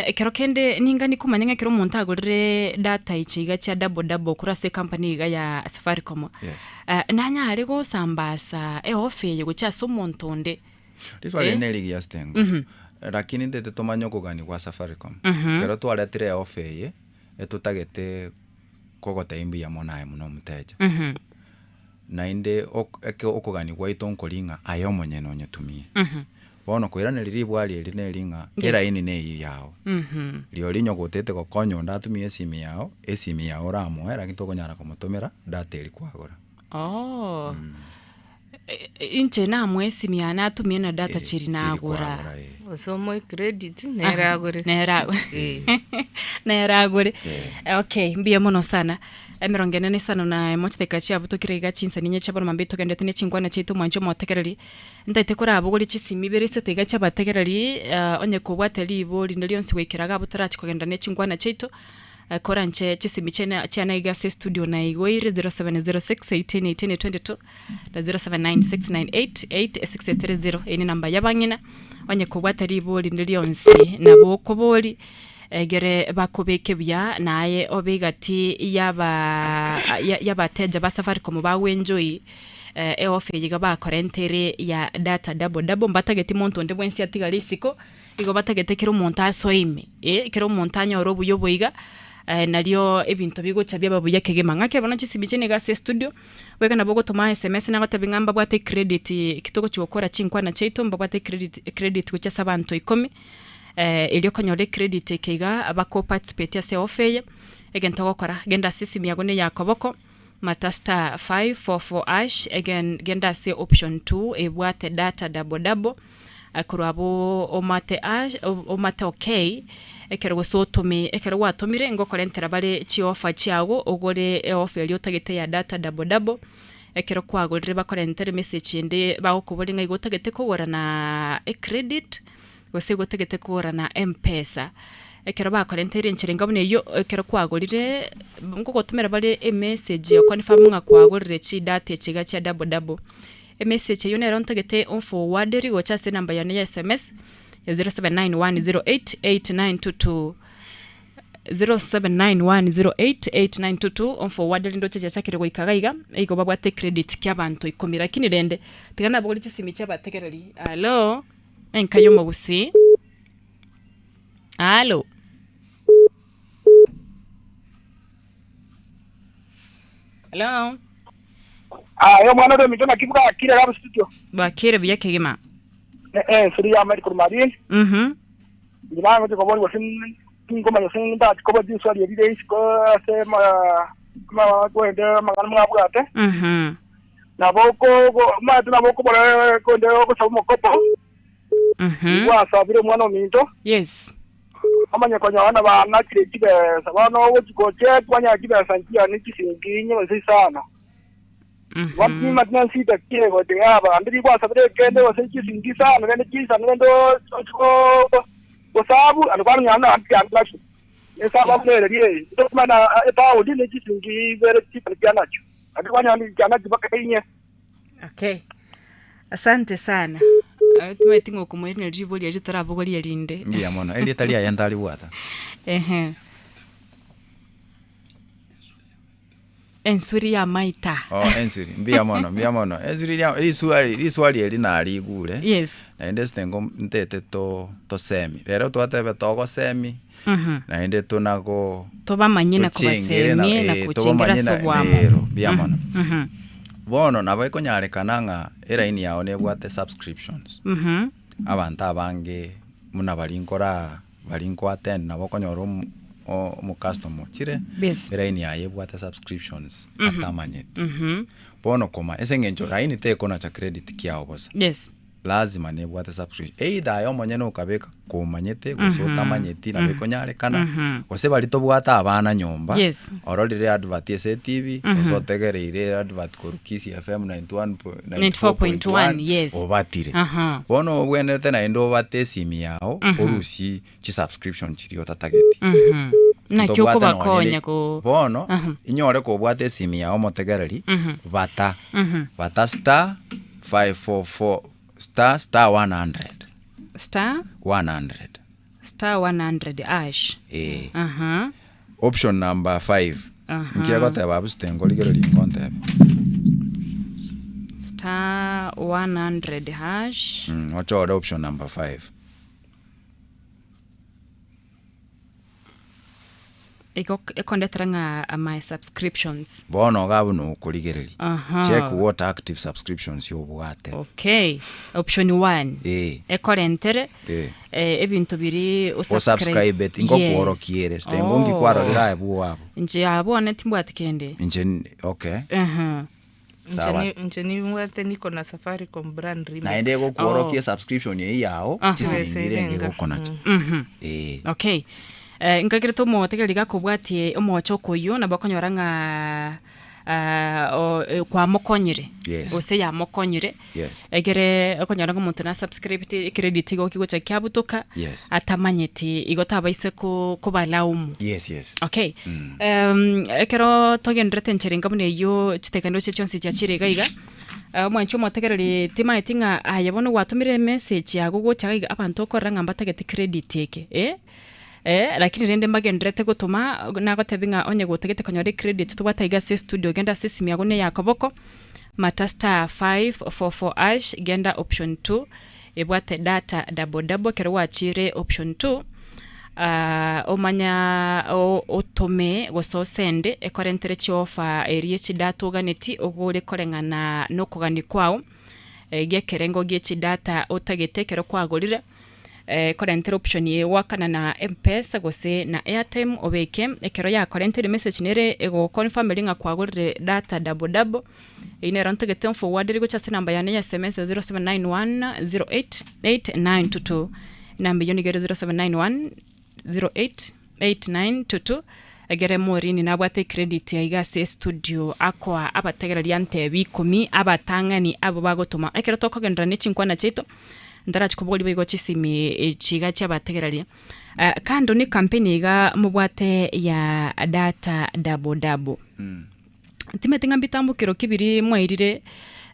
Ekero kende ningani komanya ng'a ekero omonto agorire data echi iga chia double double korwa ase ecompany iga ya Safaricom, Yes. nanyare gosambasa eoffer eye gochia ase omonto onde. Riswali Eh. eri nerigiya ase Lakini ntete tomanye okogani gwa Safaricom. Ekero twaretire eoffer eye, etotagete kogotebia mbuya mono aye buna omoteja. Naende ok eke okogania gwaito nkori ng'a aye omonyene onyetumie. Bono koiraneria ribwari eri neri ng'a Yes. eraini neyio yago. Rirorio onye gotete gokonya onde atumie esimi yago, esimi yago oramoe lakini tokonyara komotomera data eria kwagora. Oh. Inche namoe esimi yane atumie na data Eh, chiri chiri nagora. kwagora, eh. Gose omoe credit nere agore. Nere agore. Eh. Nere agore. Eh. Okay, mbuya mono sana. Emerongo ene na isano na emo chidakika chiabutokire iga chinsani inye chia bono mambia togendete ne chinkwana chiaito mwanche omotegereri, ntaete korabogoria chisimi ibere isato iga chiabategereri, onye kobwate ribo rinde rionsi goikera iga abwo torachi kogenda ne chinkwana chiaito, koranche chisimi chiane chiane iga ase estudio naigoire 0706 18 18 22 na 0796988630 eye nenamba y'abang'ina, onye kobwate ribo rinde rionsi nabo okobori egere bakobeke buya naye obe egati yaba y'abateja ba Safaricom bagoenjoy eofa eye iga bakorentere ya data double double mbatageti monto onde bwensi atigare isiko, igo batagete kera omonto asoe ime, eh, kera omonto anyore obuya obo iga, nario ebinto bigocha biaba buya kegima. Ng'ake bono chisimi chiane iga ase estudio, Goika nabo ogotoma sms nagotebi ng'a mbabwate ecredit eki togochi gokora chinkwana chiaito mbabwate ecredit ecredit gochia ase abanto ikomi, erio okonyora ecredit eke iga bako participate ase eoffer eye, egento ogokora genda ase esimi yago na eya koboko, mata star five four four hash, egen genda ase option two ebwate data double double, korwa abwo omate hash omate okay, ekero gose otome, ekero gwatomire ngokorentera bare chioffer chiago ogore eoffer eria otagete ya data double double, ekero kwagorire bakorentere emessage ende bagokoboria ng'a igo otagete kogora na ecredit, gose igo otagete kogora na mpesa. Ekero bakorenteire enchera enga buna eywo, ekero kwagorire ngogotomera bare emessage egoconfirm ng'a kwagorire chidata echi iga chia double double. Emessage eyio nero ntagete omforwarderie gocha ase enamba yane ya sms ya 0791088922, 0791088922 omforwarderie ndoche chiachakire goika iga iga, igo babwate ecredit kia abanto ikomi lakini rende tiga nabogorie chisimi chia abategereri. Hallo, enka ya omogusii, hallo. Hello. Aye omwana ore ominto naki bwakire iga studio. Bwakire buya kegima. Eh eh nsuri ya Mary korwa Marieni. Mhm. Inche nagochia koboria gose tinkomanya gose ntachia koboria chinswali ebi ire isiko ase ma ma kwende amang'ana mwabwate. Mhm. Nabo oko omanyete nabo okobora konde ogosaba omokopo. Mhm. Gwasabire omwana ominto. Yes. Omanye konyora nabanachire chibesa, bono ogochia gochia kwanyora chibesa nchiane chisingi inye gose isano. Bapima tinsita ki gocha yaba, ande rigwasabire ekende gose chisingi isano rende chisano rende ochi gosabu ande kwamanya ng'a naki nachio. Esababu nere ria eye, tokomanya epaundi ne chisingi ibere chisano chianachio, ande kwanyora chianachio mpaka inye. Okay. Asante sana. Eh, timanyeti ng'a okomoiraneria riborio erio torabogorie rinde. Mbuya mono, erieta riaye ntaribwata. Ehe. Ensuri y'amaita. Oh, ensuri, mbuya mono, mbuya mono. Ensuri ria riswali riswali eri narigure. Yes. Naende ase tengo ntete to tosemi. Rero twatebe togosemi, naende tonago Tobamanye na tochengere na kobasemie na eh, gochengera tobamanye ase na oboamo. ero, mbuya mono. Mhm. Bono nabo ekonyarekana ng'a eraini yao nebwate subscriptions. Mhm. Abanto abange buna baria nkora baria nko attend nabo okonyora omo omocustomer ochire, Yes. eraini yaye ebwate subscriptions atamanyeti. Mhm. Bono koma ase eng'encho raini tekonacha credit kiago bosa. Yes. Lazima nebwate subscription either aye omonyene okabeka komanyete gose otamanyeti nabo ekonyarekana, gose baria tobwate abana nyomba, Yes. ororire advert ase etibi, gose otegereire advert korwa Kisii FM 91 po- 94.1, yes. obatire. Aha. Bono obwenerete naende obate esimi yago, orusie chisubscription chiria otatageti. Naki Ntobwate nonye okobakonya ne- go bono inyore kobwata esimi yago omotegereri bata bata star 544 star star 100 star 100 star 100 ash. eh Aha. option number 5 Aha. nki egoteba abwo sitengorigereria nkontebe Star 100 hash. Ochore option number 5 Igo ekondetera ng'a my subscriptions. Bono iga abwo nokorigereria. Aha. Check what active subscriptions obwate. Okay. Option one. Eh. Ekorentere Eh. eh, ebinto biri Osubscribeti ngokworokia ere sitengo nki kwarorire aye bwo abwo. Inche abwo one timbwati kende. Inche okay. Aha. Sawa. Inche nimbwate niko na Safaricom brand remix. Naende egokworokia Oh. esubscription eyio yao, Aha. chisiringi Chibesa irenge irenga. egokonacha. Eh. Okay. Eh, nkagerete omotegereri gakobwatie omochoko oyio nabo okonyora ng'a ah, o- eh, kwamokonyire Yes. gose yamokonyire Yes. egere okonyora ng'a omonto na subscribete ecredit igo kigocha kiabutoka Yes. atamanyeti igo tabaise ko- kobalaumu Yes, yes. Okay. Em, ekero togenderete enchera enga buna eyio chitekani roche chionsi chiachire iga iga, eh, omwanchi omotegereri timaeti ng'a aye bono gwatomire emessage yago gocha iga iga abanto okorora ng'a mbatagete credit eke eh, eh, lakini rende mbagenderete gotoma nagotebi ng'a onye gotagete konyora ecredit tobwate aiga ase estudio genda ase esimi yago na eyakoboko, mata star 544 hash genda option 2 ebwate data double double ekero gwachire option 2 ah, omanya o- otome gose osende ekorentere chiofa eria echidata oganeti ogore koreng'ana na okogania kwao eh, gia ekerengo gia echidata otagete ekero kwagorire eh, ekorentere option eye goakana na mpesa gose na airtime obeke ekero yakorenteire message nere egoconfirm ng'a kwagorire data double double eyio nero ntagete nforwardere gocha ase enamba yane ya sms 0791 08 8922 enamba eyio nigo ere 0791 08 8922 egere morini nabwate ecredit aiga ase estudio akoa abategereria ntebi ikomi abatang'ani abo bagotoma ekero tokogenderera na echinkwana chiaito ntarachi kobori boigo chisimi echi iga chia abategereria uh, kando ni campaign iga mobwate ya data double double timeti ng'a mbitambukero kibiri mwairire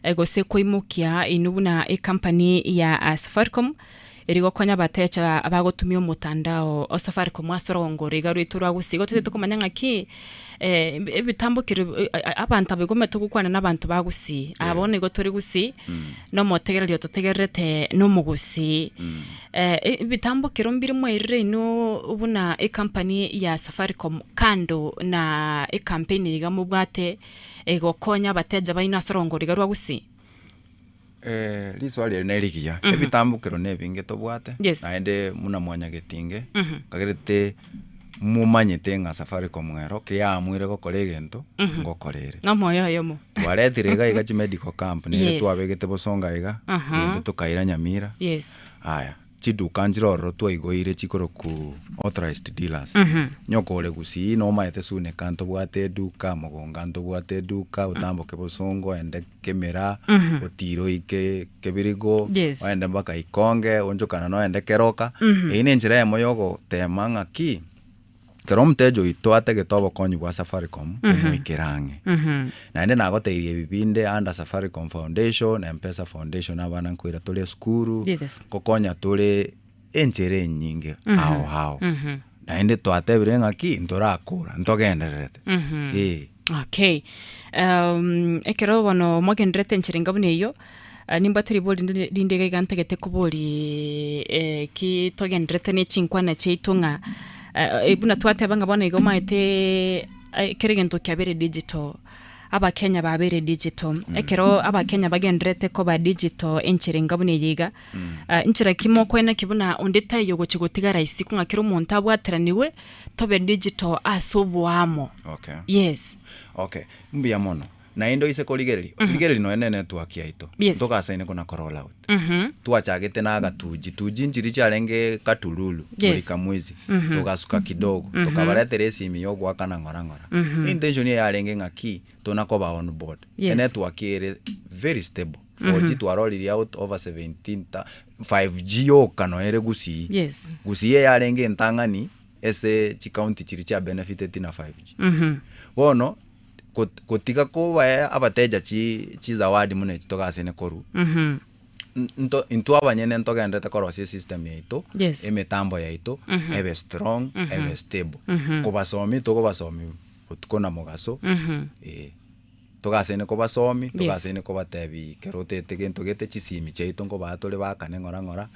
eh, gose koimokia inwe buna ecompany ya uh, Safaricom eri gokonya abatecha abagotumia omotandao o Safaricom ase orogongoro iga rwaito rwa Gusii. Igo totagete komanya ng'aki eh, ebitambukero eh, eh, abanto aba igo omanyete gokwana na abanto ba Gusii aba bono igo tori Gusii na omotegereri ototegererete na omogusii eh, ebitambukero mbire mwairire inwe buna ecompany ya Safaricom kando na ecampaign iga mobwate egokonya abateja baino ase orogongoro iga rwa Gusii. Eh, riswali eri nerigiya ebitambukero na ebinge tobwate Yes. naende muna mwanyagetinge kagerete mumanyete ng'a Safaricom ero keyamwire gokora egento ngokora ere Nomoyo oyomo. twaretire iga iga chimedical camp nere Yes. twabegete bosonga iga Aha. rende tokaira Nyamira Yes. aya chiduka nchire ororo twaigoire chikoroku authorized dealers nyokore gusii nomaete suneka ntobwate eduka mogonga ntobwate eduka otamboke bosongo oende kemera otire oike kebirigo Yes. oende mpaka ikonge onchokana noende keroka eyio na enchera eyemo yogotema ng'aki kero omoteja oito atagete obokonyi bwa Safaricom omoikere ang'e naende nagoteirie ebi binde under Safaricom Foundation, Mpesa Foundation abana nkoira tore esukuru Yes. kokonya tore enchera enyinge ao ao naende twatebire ng'aki ntorakora ntogendererete eh. Okay. Um, ekero bono mwagendererete enchera enga buna eyio eh, nimbwate ribori rinde rinde iga iga ntagete kobori eh, ki togendererete na echinkwana chiaito ng'a eh, buna twateba ng'a bono iga omanyete eh, kera egento kiabeire digital abakenya babeire digital ekero abakenya bagendererete koba digital enchera enga buna eye iga eh, nchera ki mokoena ki buna onde taiyo gochi gotiga rahisi kong'a kera omonto abwateraniwe tobe digital ase oboamo Okay. yes Okay, mbuya mono naende oise korigereria rigereria nonya ne network yaito Yes. ntogasaine kona ko roll out twachagete na agatuji tuji nchiri chiarenge katululu Yes. buri kamwezi togasuka kidogo tokabaretera esimi yogoakana ng'ora ng'ora intention eye yarenge ng'aki tonakoba on board Yes. enetwork ere very stable 4G twaroririe out over 17 ta 5G yoka noyo ere gusii Yes. gusii eyarenge entang'ani ase chicounty chiri chia benefited na 5G bono got- gotiga kobae abateja chi chizawadi muna echi togasene korwa Nto intwe abanyene ntogenderete korosia esystem yaito Yes. emitambo yaito ebe strong ebe stable kobasomi tokobasomi botuko na mogaso eh, togasene kobasomi togasene kobatebi kero otete gento gete chisimi chiaito nkobaa tore bakane ng'ora ng'ora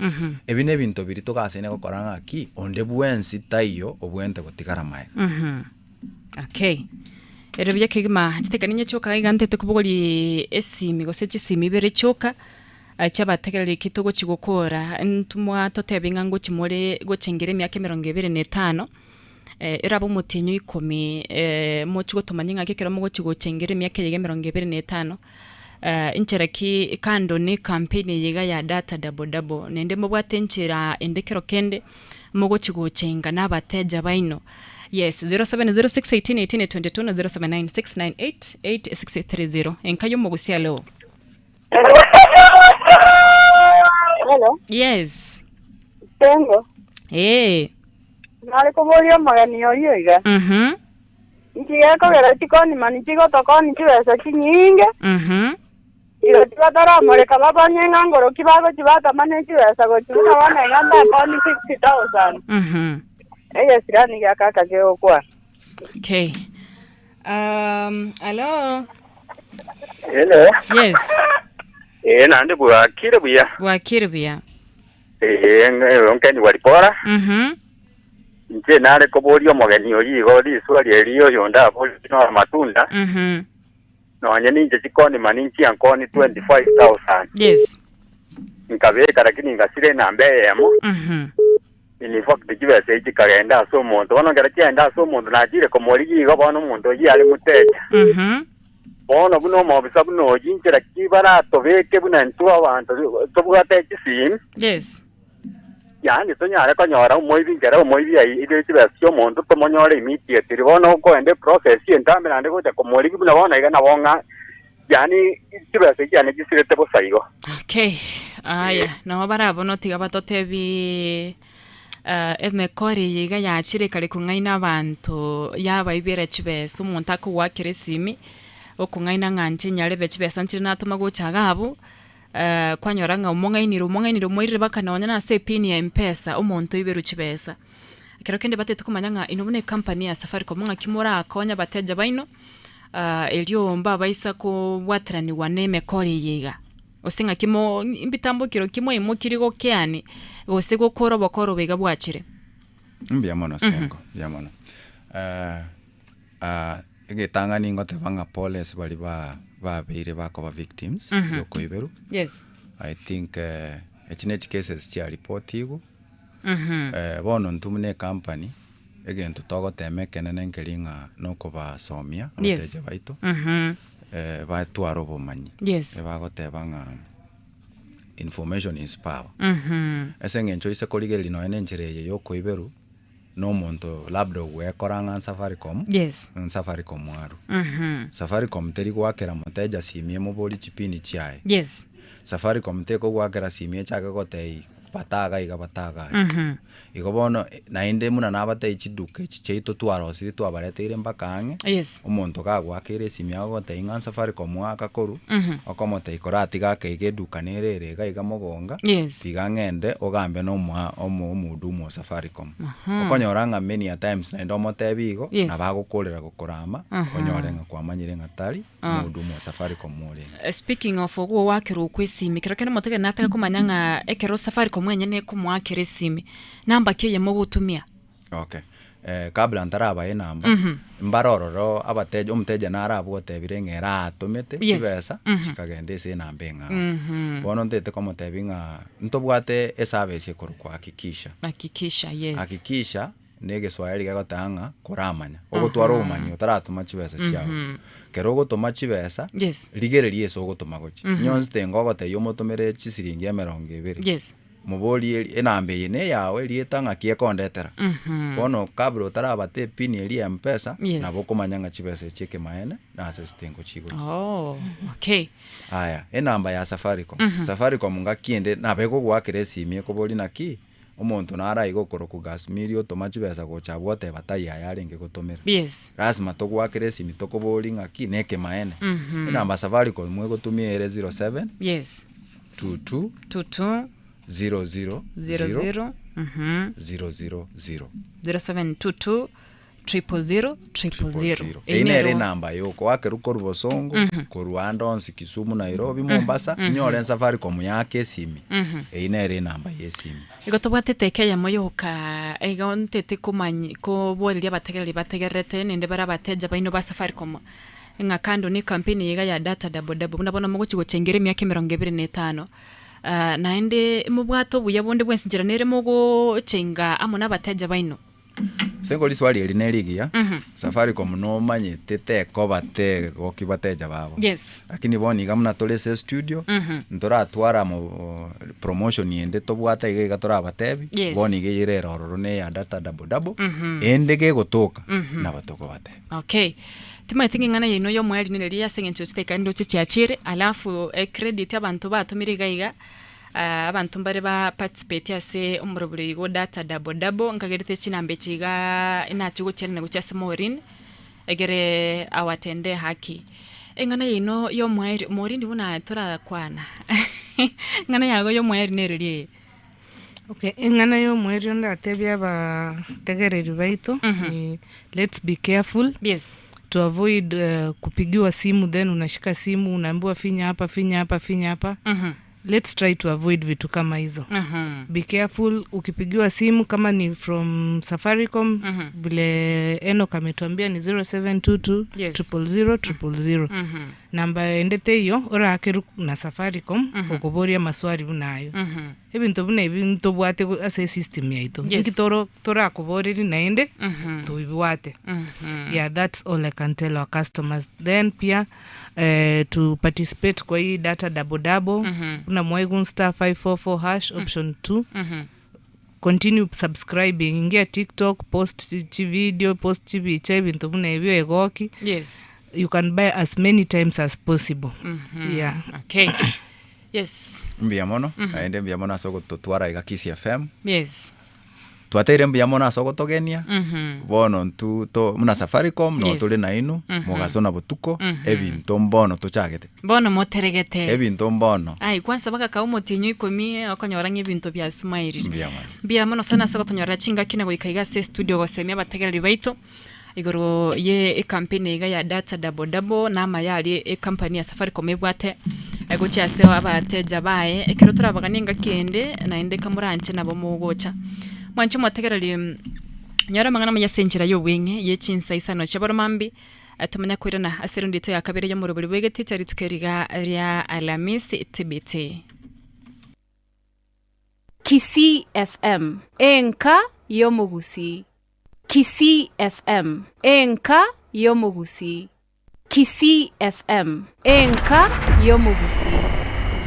ebi na ebinto biri togasene gokora ng'aki onde bwensi taiyo obwente gotigara maega Okay. Ere buya kegima chitekani nye chioka iga ntete kobogori esimi gose chisimi ibere chioka eh, chiabategereri ki togochi gokora ntumwa totebi ng'a ngochi more gochengera emiaka emerongo ebere na etano. Erabe omotienyi o ikomi mochie gotomanya ng'aki ekero mogochia gochengera emiaka eye iga emerongo ebere na etano, inchera ki kando na ecampaign eye iga ya data double double, naende mobwate enchera ende kero kende mogochia gochenga na abateja baino. Yes, 0706 18 18 22 na 0796 98 8630. Enka ya omogusia alo. Hello, Yes. Tengo. Ee. Nare koboria omogeni oyio iga, Mhm. Inki gekogera chikonimani chigotokoni chibesa chinyinge, Mhm. igo tibataramoreka bakonye ng'a ngoroki bagochi batama ne chibesa gochi buna bono iga ndakoni 60,000. Mhm. Egesirani gia kaka kegokwana. Okay. Alo. Hello. Yes. Eh, naende bwakire buya. Bwakire buya. Eh, onkeni waripora. Mhm. Inche nare koboria omogeni oyio igo riswali eri oyonde aborie no amatunda. Mhm. Nonye ninche chikoni mani nchiankoni 25,000. Yes. Nkabeka lakini ngasira enamba eyemo. Mhm. In fact chibesa echi chikagenda ase omonto. Bono ekero chiaenda ase omonto nachire komorigia igo bono omonto oyio are motecha. Mhm. Bono buna omobisa buna oyio inchera ki baratobeke buna intwe abanto tobwate chisimi. Yes. Yaani tonyare konyora omoibi nkere omoibi aire chibesa chi'omonto tomonyore immediately. Bono okoenda eprocess entambe naende gocha komorigia buna bono iga nabo ng'a yaani chibesa chiane chisirete bosa igo. Okay, aya nabo barabwo notiga batotebi emekora eye iga yachire ekare kong'aina abanto yabaibera chibesa, omonto akogoakera esimi, okong'aina ng'a inche nyarebe chibesa nchire natoma gocha iga abwo, kwanyora ng'a omong'ainire omong'ainire omoirire mpaka nonye na ase epin ya mpesa omonto oiberwe chibesa. Ekero kende batagete komanya ng'a inwe buna ecompany ya Safaricom ng'aki morakonye abateja baino, erio mbabaisa kobwateranigwa na emekora eye iga. Gose ng'aki mo mbitambokero ki mwaimokirie gokeani, gose gokora obokoro obo iga bwachire? Mbuya mono Stengo, mbuya mono. Egetang'ani ngoteba ng'a pole ase baria ba babeire bakoba victims yokoiberwa. Yes. I think echi ne chicases chiaripotigwe, bono intwe buna ecompany, egento togotema ekenene nkeri ng'a nokobasomia Yes. abateja baito, batware obomanyi. Yes. Ebagoteba ng'a information is power. Ase eng'encho oise korigereria nonye na enchera eye ya okoiberwa, na omonto labda ogwekora ng'a Safaricom, Yes. Safaricom arwe. Safaricom teri goakera moteja simi emoborie chipini chiaye. Yes. Safaricom tekogwakera simi echake gotebia bata iga iga bata iga aria. Igo bono naende buna nabatebia chiduka echi chiaito twarosirie twabareteire mpaka ang'e, Yes. omonto gagoakeire esimi agogotebia ng'a Safaricom oaka korwa, okomotebia koratiga ake iga eduka nere ere iga iga mogonga, Yes. tiga ng'ende ogambe na omoa omo omohudumu o Safaricom. Okonyora ng'a many a times naende omotebie igo, Yes. nabo agokorera gokorama, onyore ng'a kwamanyire ng'a tari omohudumu o Safaricom orenge. Speaking of ogoakerwa okwa esimi, ekero kende omotegereri natake komanya ng'a ekero Safaricom enyene ekomoakera esimi, namba ki eye mogotumia? Okay, kabla ntarabae enamba, mbare ororo abateja omoteja nare abwo otebire ng'a ere aatomete Yes. chibesa, chikagenda ase enamba eng'ao. Bono ntete komotebia ng'a ntobwate eservice ekorokwa hakikisha. Hakikisha, yes. Hakikisha na egeswahili gegoteba ng'a koramanya, ogotwara obomanyi otaratoma chibesa chiago. Kero ogotoma chibesa, Yes. rigereria ase ogotoma gochia. Nyonsi tenga ogotebia omotomere chisiringi emerongo ebere. Yes. Moborie eri enamba eye neyao erieta ng'aki ekondetera. Bono kabla otarabata epin eria ya mpesa, Yes. nabo okomanya ng'a chibesa echi ekemaene nase esitengo chigochia. Oh, okay. Aya, enamba ya Safaricom. Safaricom ngaki ende nabo ekogoakera esimi ekoboria naki, omonto nare aiga okorokwa Gasmiri otoma chibesa gocha abwo oteba taiyo aya arenge gotomera. Yes. Lasima togoakere esimi tokoborie ng'aki nekemaene. Enamba Safaricom egotumia ere 07 Yes. 22 22 00 00 0 0 0722 000 000. Eyio nere enamba yoka oakerwe korwa Bosongo, korwa ande onsi Kisumu, Nairobi, Mombasa, onyore Safaricom yake esimi, eyio nere enamba ya esimi. Igo tobwate eteka eyemo yoka igo ntete komanyi koboreria abategereri bategererete naende bare abateja baino ba Safaricom, ng'a kando na ecampaign eye iga ya data double double buna bono mogochia gochengera emiaka emerongo ebere na etano, naende mobwate obuya bonde bwensi nchera nere mogochenga amo na abateja baino. Ase riswali eri na erigiya, Safaricom nomanyete tekoba tegoki bateja babo. Yes. Lakini bono iga buna tore ase estudio, ntoratwara mo promotion ende tobwate iga iga torabatebi, Yes. bono iga eyere ere ororo na eya data double double, ende gegotoka, nabo tokobatebia. Okay. Timanyeti ng'a eng'ana yaino y'omoerio nere riria ase eng'encho chidakika ndoche chiachire, alafu ecredit abanto batomire iga iga, abanto mbare ba participate ase omorobori oyo igo data double double, nkagerete chinamba echi igaa nachia gochianana gochia ase Maureen, egere awatendee haki. Eng'ana yaino y'omoerio, Maureen buna torakwana, eng'ana yago y'omoerio nere riria eye. Okay, eng'ana y'omoerio ndatebie abategereri baito, ni let's be careful. Yes. To avoid kupigiwa simu then unashika simu unaambiwa finya hapa finya hapa finya hapa let's try to avoid vitu kama hizo be careful ukipigiwa simu kama ni from safaricom vile Enock ametuambia ni 0722 Yes. 000 000 namba ende teiyo orakeru na safaricom okoboria maswali buna ayo ebinto buna ebi ntobwate ase esystem yaito Yes. inki toro torakoboreri naende tobibwate yeah that's all i can tell our customers then pia eh, to participate kwa hii data double double mm mwaigun star 544 hash option 2 continue subscribing ingia tiktok post chivideo post chibicha ebinto buna ebio egoki Yes. you can buy as many times as possible yeah Okay. Yes. Mbuya mono, naende mbuya mono ase ogototwara iga Kisii FM. Yes. Twateire mbuya mono ase ogotogenia, bono intwe to buna Safaricom noo Yes. tore nainwe, mogaso na botuko, ebinto mbono tochagete. Bono moteregete. Ebinto mbono. Ai kwanza bagakao omotienyi o ikomi okonyora ng'a ebinto biasumairire. Mbuya mono. Mbuya mono sana ase gotonyorera chingaki na goika iga ase estudio gosemia abategereri baito igoro ye ecampaign iga ya data double double na amaya aria ecompany ya Safaricom ebwate gochia ase abateja baye. Ekero torabaganie engaki ende naende kamoranche nabo mogocha. Mwanche motegereri nyora amang'ana amaya ase enchera ya obweng'e ye chinsa isano chia boromambi tomanye koirana ase eround yaito ya kabere y'omorobori bw'egeticha rituko eri iga ria Alhamisi TBT. Kisii FM, enka y'omogusii. Kisii FM, enka y'omogusii. Kisii FM, enka y'omogusii.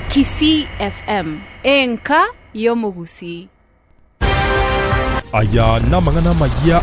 Kisii FM, enka y'omogusii. Aya namang'ana amayia.